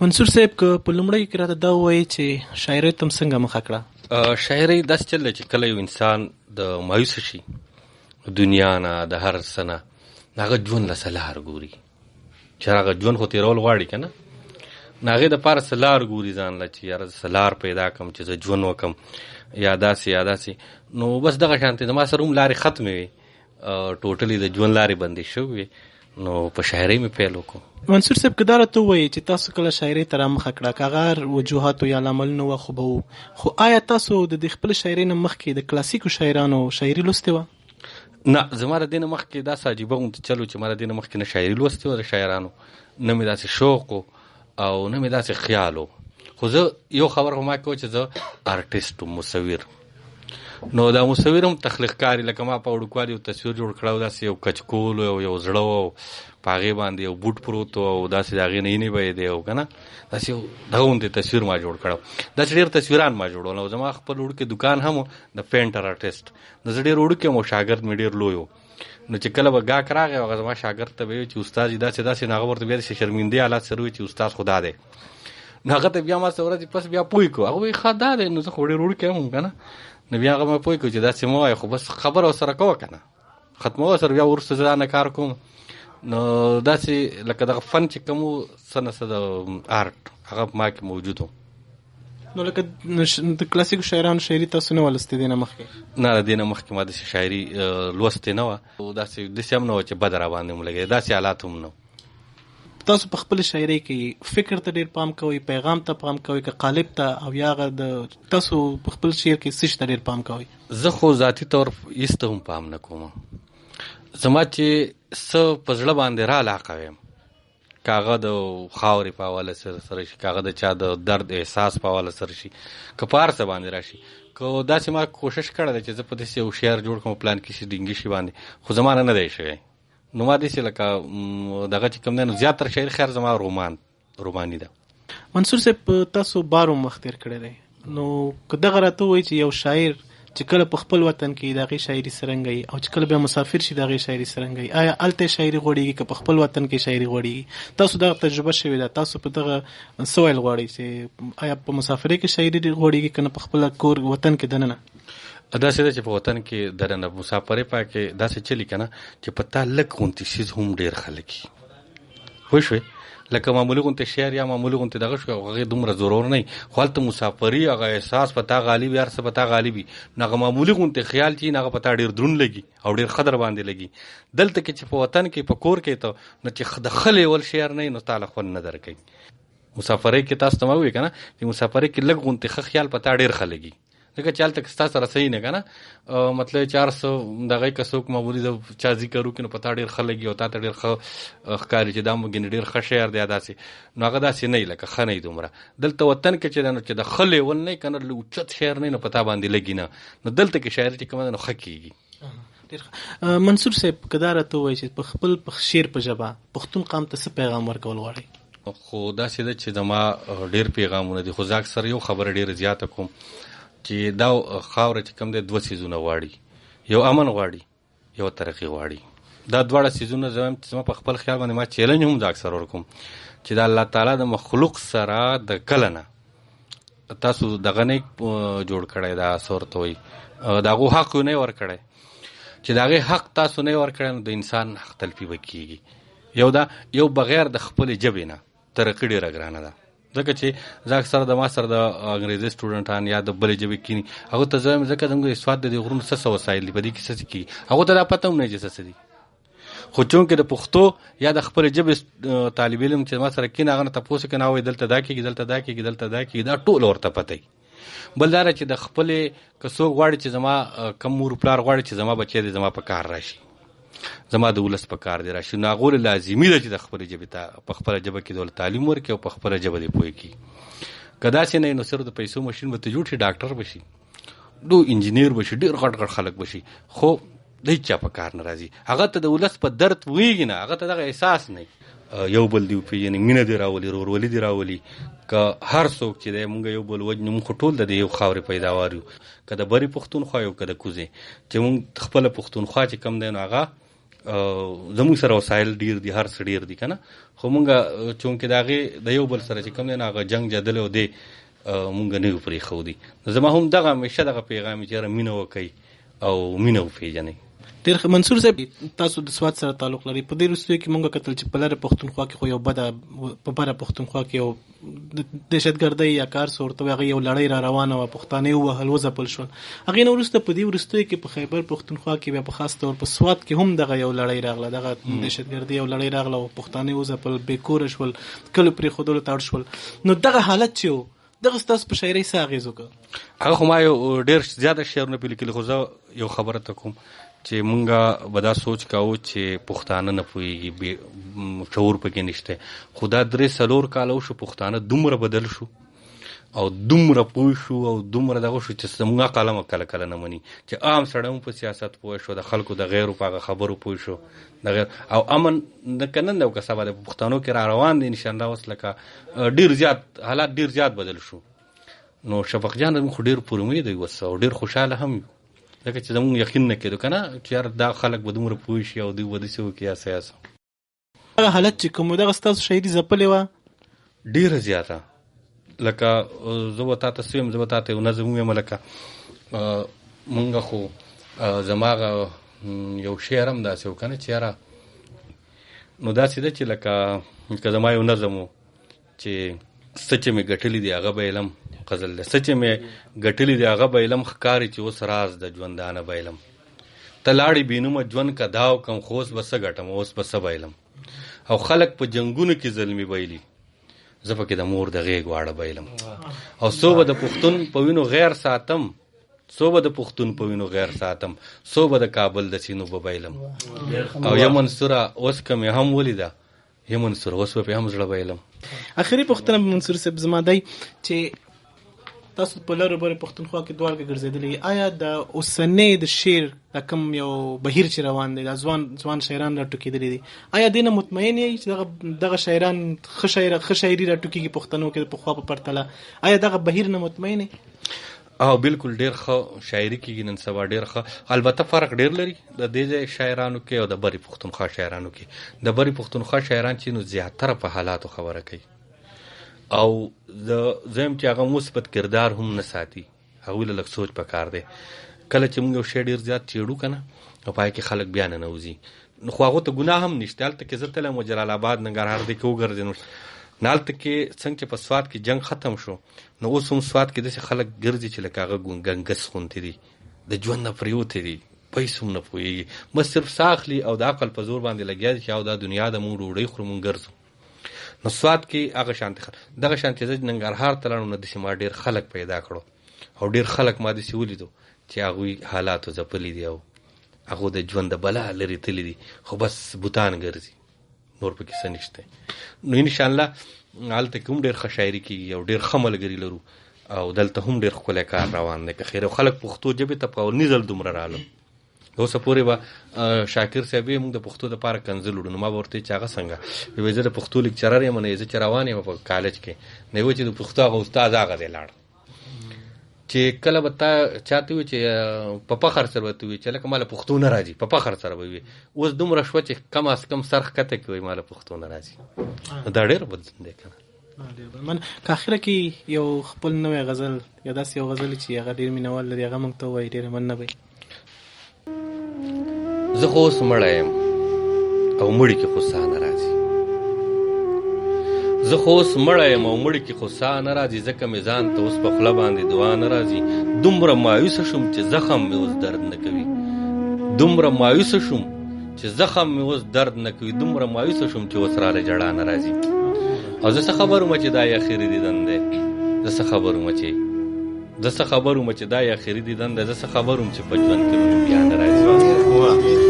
منصور صاحب، که په لومړیو کې راته دا ووایې چې شاعرۍ ته مو څنګه مخه کړه؟ شاعرۍ داسې چل دی چې کله یو انسان د مایوسه شي دنیا نه، د هر څه نه، د هغه ژوند له څه لار ګوري، چې هغه ژوند خو تېرول غواړي که نه، نو هغې دپاره څه لار ګوري ځان له چې یاره زه څه لار پیدا کړم چې زه ژوند وکړم یا داسې یا داسې. نو بس دغه شانتې زما سره هم لارې ختمې وې، ټوټلې د ژوند لارې بندې شوې وې، نو په شاعرۍ مې پیل وکړو. منصور صاحب، که دا راته ووایې چې تاسو کله شاعرۍ ته رامخه کړه، که هغه هر وجوهاتو یا لاملونه وه خو به وو، خو آیا تاسو د دې خپلې شاعرۍ نه مخکې د کلاسیکو شاعرانو شاعري لوستې وه؟ نه، زما د دې نه مخکې داسې عجیبه غوندې چل و چې ما د دې نه مخکې نه شاعري لوستې وه د شاعرانو، نه مې داسې شوق و او نه مې داسې خیال و. خو زه یو خبر خو ما کوه چې زه آرټیست وم، مصور. نو دا مصور هم تخلیقکار، لکه ما په وړوکوالي یو تصویر جوړ کړی و، داسې یو کچکول او یو زړه و، په هغې باندې یو بوټ پروت و او داسې د هغې نه اینې بهېدې او که نه داسې یو دغه غوندې تصویر ما جوړ کړی و. داسې ډېر تصویران ما جوړول. او زما خپل وړوکی دکان هم و د پینټر آرټیست، نو زه ډېر وړوکی وم او شاګرد مې ډېر لوی و. نو چې کله به ګاک راغی هغه زما شاګرد ته به یې ویل چې استاد یې داسې داسې، نو هغه ورته بیا داسې شرمندې حالات سره وویل چې استاد خو دا دی. نو هغه ته بیا ما څه ورځې پس بیا پوه کړو، هغه وایي ښه دا دی، نو زه خو ډېر وړوکی وم که نه، نو بیا هغه ما پوه کړو چې داسې مه وایه، خو بس خبره ورسره کوه که نه، ختموه سره بیا وروسته زه دا نه کار کوم. نو داسې لکه دغه فن چې کوم و څه نه څه د آرټ هغه په ما کې موجود و. نو لکه د کلاسیکو شاعرانو شاعري تاسو نه وه لوستې دې نه مخکې؟ نه، د دې نه مخکې ما داسې شاعري لوستې نه وه، او داسې هم نه وه چې بده را باندې هم لګېده، داسې حالات هم نه وو. تاسو په خپل شاعرۍ کې فکر ته ډېر پام کوئ، پیغام ته پام کوئ که قالب ته، او یا هغه د تاسو په خپل شعر کې څه شي ته ډېر پام کوئ؟ زه خو ذاتي طور هېڅ ته هم پام نه کوم، زما چې څه په زړه باندې را علاقه ویم، که هغه د خاورې په حواله سره شي، که هغه د چا د درد احساس په حواله سره شي، که په هر څه باندې راشي، که داسې ما کوشش کړی دی چې زه په داسې یو شعر جوړ کړم پلان کې شي ډینګي شي باندې، خو زما نه نه دی شوی. نو ما داسې لکه، دغه چې کوم دی نو زیاتره شاعري خیر زما روماني ده. منصور صاحب، تاسو بار هم وخت تېر کړی دی، نو که دغه راته ووایي چې یو شاعر چې کله په خپل وطن کې د هغې شاعري څرنګه وي او چې کله بیا مسافر شي د هغې شاعري څرنګه وي، آیا هلته یې شاعري غوړېږي که په خپل وطن کې شاعري غوړېږي؟ تاسو دغه تجربه شوې ده، تاسو په دغه څه ویل غواړئ چې آیا په مسافرۍ کې شاعري غوړېږي که نه په خپل کور وطن کې دننه؟ داسې ده چې په وطن کې دننه مسافرۍ پاکې داسې چلي که نه چې په تا لږ غوندې څیز هم ډېر خلک وي، پوه شوې؟ لکه معمولي غوندې شعر یا معمولي غوندې دغه شو، هغه دومره ضرور نه وي، خو هلته مسافري هغه احساس په تا غالب وي، هر څه په تا غالب وي، نو هغه معمولي غوندې خیال چې هغه په تا ډېر درون لګي او ډېر ښه در باندې لګي. دلته کې چې په وطن کې په کور کې ته نو چې د ښه لیول شعر نه وي نو تا له خوند نه درکوي. مسافرۍ کې تاسو ته ما وویل که نه چې مسافرۍ کې لږ غوندې ښه خیال په تا ډېر ښه لګي، ځکه چې هلته که ستا سره صحیح نه که نه، مطلب چې هر څه دغه که څوک معمولي د چا ذکر وکړي نو په تا ډېر ښه لګي او تا ته ډېر ښه ښکاري چې دا مو ګینې ډېر ښه شعر دی داسې، نو هغه داسې نه وي، لکه ښه نه وي دومره. دلته وطن کې چې ده نو چې د ښه لیول نه وي که نه، له اوچت شعر نه وي نو په تا باندې لګي نه، نو دلته کې شاعري چې کومه ده نو ښه کېږي. ډېر ښه. منصور صاحب، که دا راته ووایي چې په خپل شعر په ژبه پښتون قام ته څه پیغام ورکول غواړئ؟ خو داسې ده چې زما ډېر پیغامونه دي، خو زه اکثر یو خبره ډېره زیاته کوم چې دا خاوره چې کوم دی دوه څیزونه غواړي، یو امن غواړي، یو ترقي غواړي. دا دواړه څیزونه زه وایم چې زما په خپل خیال باندې ما چیلنج هم زه اکثر ورکوم چې دا الله تعالی د مخلوق سره د کله نه تاسو دغه نه جوړ کړی، دا څه ورته وایي، د هغو حق یې نه ورکړی، چې د هغې حق تاسو نه ورکړی نو د انسان حق تلفي به کېږي. یو دا یو بغیر د خپلې ژبې نه ترقي ډېره ګرانه ده، ځکه چې زه اکثر د ما سره د انګریزي سټوډنټان یا د بلې ژبې کینی، هغه ته زه وایم ځکه زموږ د سوات د دې غرونو څه څه وسایل دي، په دې کې څه څه کېږي، هغه ته دا پته هم نه چې څه څه دي. خو چونکې د پښتو یا د خپلې ژبې طالب علم چې ما سره کینې هغه نه تپوس وکړي، نه وایي دلته دا کېږي، دلته دا کېږي، دلته دا کېږي، دا ټول ورته پته وي. بل دا چې د خپلې که څوک غواړي چې زما کم مور پلار غواړي چې زما بچی دې زما په کار راشي، زما د ولس په کار دې راشي، نو هغو له لازمي ده چې د خپلې ژبې ته په خپله ژبه کې د تعلیم ورکړي او په خپله ژبه دې پوه کړي. که داسې نه وي نو صرف د پیسو ماشین به ته جوړ شي، ډاکټر به شي، لوی انجینر به شي، ډېر غټ غټ خلک به شي، خو د هیچا په کار نه راځي. هغه ته د ولس په درد پوهېږي نه، هغه ته دغه احساس نه وي. یو بل دې وپېژني، مینه دې راولي، ورورولي دې راولي. که هر څوک چې دی موږ یو بل وژنو، موږ خو ټول د دې یو خاورې پیداوار یو، که د برې پښتونخوا یو که د کوزې، چې موږ خپله پښتونخوا چې کوم دی نو هغه زموږ سره وسایل ډیر دي، هر څه ډیر دي که نه، خو مونږ چونکې د هغې د یو بل سره چې کوم دی نو هغه جنګ جدل او دی مونږ نه یو پرېښودي. زما هم دغه همیشه دغه پیغام چې یاره مینه وکړئ او مینه وپېژنئ. ډېر ښه منصور صاحب، تاسو د سوات سره تعلق لرئ. په دې وروستیو کې مونږ کتل چې په لره پښتونخوا کې خو یو بده په بره پښتونخوا کې یو دهشتګردۍ یا کار څه ورته وایي، هغه یو لړۍ را روانه وه، پښتانه یې ووهل وځپل شول. هغې نه وروسته په دې وروستیو کې په خیبر پښتونخوا کې بیا په خاص طور په سوات کې هم دغه یو لړۍ راغله، دغه دهشتګردۍ یو لړۍ راغله او پښتانه یې وځپل، بې کوره شول، کلو پرېښودلو ته اړ شول. نو دغه حالت چې و، دغه ستاسو په شاعرۍ څه اغېز وکړ؟ هغه خو ما یو ډېر زیاته شعرونه پرې لیکلي، خو زه یو خبره ته کوم چې مونږه به دا سوچ کاوه چې پښتانه نه پوهېږي، بې شعور پکې نشته، خو دا 3-4 کاله وشو پښتانه دومره بدل شو او دومره پوه شو او دومره دغه شو چې زموږ عقل هم کله کله نه مني چې عام سړی هم په سیاست پوه شو، د خلکو د غیرو په هغه خبرو پوه شو، د غیر او امن د که نن دی او که سبا دی په پښتنو کې را روان دی انشاءالله. اوس لکه ډېر زیات حالات ډېر زیات بدل شو. نو شفق جان زموږ خو ډېر پر امید یو اوس او ډېر خوشحاله هم یو، ځکه چې زموږ یقین نه کېدو که نه چې یار دا خلک به دومره پوه شي او دوی به داسې وکړي یا څه یا څه. هغه حالت چې کوم دغه ستاسو شاعري ځپلې وه؟ ډېره زیاته. لکه زه به تا ته څه ویم، زه به تا ته یو نظم ووایم. لکه مونږ خو زما هغه یو شعر هم داسې و که نه چې یاره نو داسې ده چې لکه زما یو نظم و چې څه چې مې ګټلي دي هغه بایلم، غزل دی، څه چې مې ګټلي دي هغه بایلم، ښکاري چې اوس راز د ژوندانه بایلم، ته لاړې بې نومه ژوند که داو کم، خو اوس به څه ګټم اوس به څه بایلم، او خلک په جنګونو کې زلمي بایلي، زه پکې د مور د غېږ واړه بایلم، او څو به د پښتون په وینو غیر ساتم، څو به د پښتون په وینو غیر ساتم، څو به د کابل د سینو به بایلم. او یا منصوره اوس که مې هم ولیده، یا منصور اوس به پې هم زړه بایلم. اخري پوښتنه منصور صاحب زما دی چې تاسو په لرو برو پښتونخوا کې دواړه کې ګرځېدلي، آیا د اوسنۍ د شعر دا کوم یو بهیر چې روان دی، دا ځوان شاعران راټوکېدلي دي، آیا دې نه مطمئن یئ چې دغه شاعران ښه شاعري راټوکېږي پښتنو کې د پخوا په پرتله؟ آیا دغه بهیر نه مطمئن یئ؟ او بالکل ډېر ښه شاعري کېږي نن سبا، ډېر ښه. البته فرق ډېر لري د دې ځای شاعرانو کې او د برې پښتونخوا شاعرانو کې. د برې پښتونخوا شاعران چې نو زیاتره په حالاتو خبره کوي، او زه یم چې هغه مثبت کردار هم نه ساتي، هغوی له لږ سوچ پکار دی. کله چې موږ یو شی ډېر زیات چېړو که نه، نو په هغې کې خلک بیا ننوځي، نو خو هغو ته ګناه هم نشته. هلته کې زه تللی وم جلال آباد ننګرهار دې کې وګرځېدم، نو هلته کې څنګه چې په سوات کې جنګ ختم شو، نو اوس هم سوات کې داسې خلک ګرځي چې لکه هغه ګنګس غوندې دي، د ژوند نه پرېوتي دي، په هېڅ هم نه پوهېږي، بس صرف ساه اخلي او د عقل په زور باندې لګیا دي چې او دا دنیا ده، موږ ډوډۍ خورو، موږ ګرځو. نو سوات کې هغه شانتې خلک، دغه شان چې زه ننګرهار ته لاړم، نو داسې ما ډېر خلک پیدا کړو او ډېر خلک ما داسې ولیدو چې هغوی حالاتو ځپلي دي او هغو د ژوند د بلا لرې تللي دي، خو بس بوتان ګرځي، نور پکې څه نشته. نو انشاءالله هلته کې هم ډېر ښه شاعري کېږي او ډېر ښه ملګري لرو، او دلته هم ډېر ښکلی کار روان دی که خیر. او خلک پښتو ژبې ته په اولني ځل دومره رالو. اوسه پورې به شاکر صاحب یې موږ د پښتو دپاره کنځل وړو، نو ما به ورته ویل چې هغه څنګه؟ ویل زه د پښتو لیکچرر یم، نو زه چې روان یم په کالج کې، نو یې ویل چې د پښتو هغه استاد هغه دی لاړ. چې کله به تا چاته وي چې په فخر سره به ته وي چې لکه ما له پښتو نه راځي، په فخر سره به وي. اوس دومره شوه چې کم از کم سر ښکته کوي ما له پښتو نه راځي. نو دا ډېر بدلون دی که نه. من که اخره کې یو خپل نوی غزل یا داسې یو غزل چې هغه ډېر مینهوال لري، هغه موږ ته ووایي، ډېره مننه به وي. زه خو اوس مړی یم او مړي کې خو ساه نه راځي، زه خو اوس مړی یم او مړي کې خو ساه نه راځي، ځکه مې ځان ته اوس په خوله باندې دعا نه راځي. دومره مایوسه شوم چې زخم مې اوس درد نه کوي، دومره مایوسه شوم چې زخم مې اوس درد نه کوي، دومره مایوسه شوم چې اوس راله ژړا نه راځي. او زه څه خبر وم چې دا یې اخري دیدن دی، زه څه خبر وم چې زه څه خبر وم چې دا یې اخري دیدن دی، زه څه خبر وم چې په ژوند کې به مې بیا نه راځي.